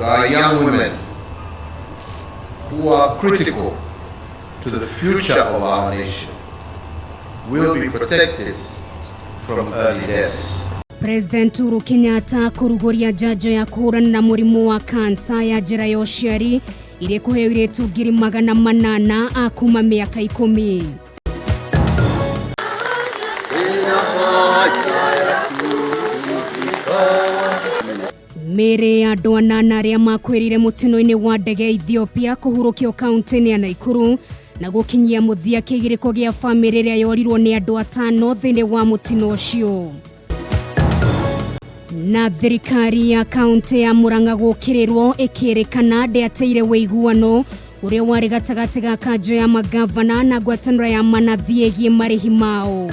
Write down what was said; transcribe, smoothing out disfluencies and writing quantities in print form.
But our young women, who are critical to the future of our nation, will be protected from early deaths. President Uhuru Kenyatta kũrugũria njanjo ya kũhũrana na mũrimũ wa kansa ya njĩra ya ũciari iria ĩkũheo airĩtu 800,000 a kuma mĩaka 10. Mĩĩrĩ ya andũ anana arĩa makuĩrĩire mũtino-inĩ wa ndege Ethiopia kũhurũkio kaunti-inĩ ya Nakuru na gũkinyia mũthia kĩgirĩko gĩa famĩlĩ ĩrĩa yorirwo nĩ andũ atano thĩinĩ wa mũtino ũcio. Na thirikari ya kaunti ya Murang'a gũkĩrĩrwo ĩkĩrĩkana ndĩateire wĩiguano ũrĩa warĩ gatagatĩ ga kanjũ ya magavana na ngwatanĩro ya manathi ĩgiĩ marĩhi mao.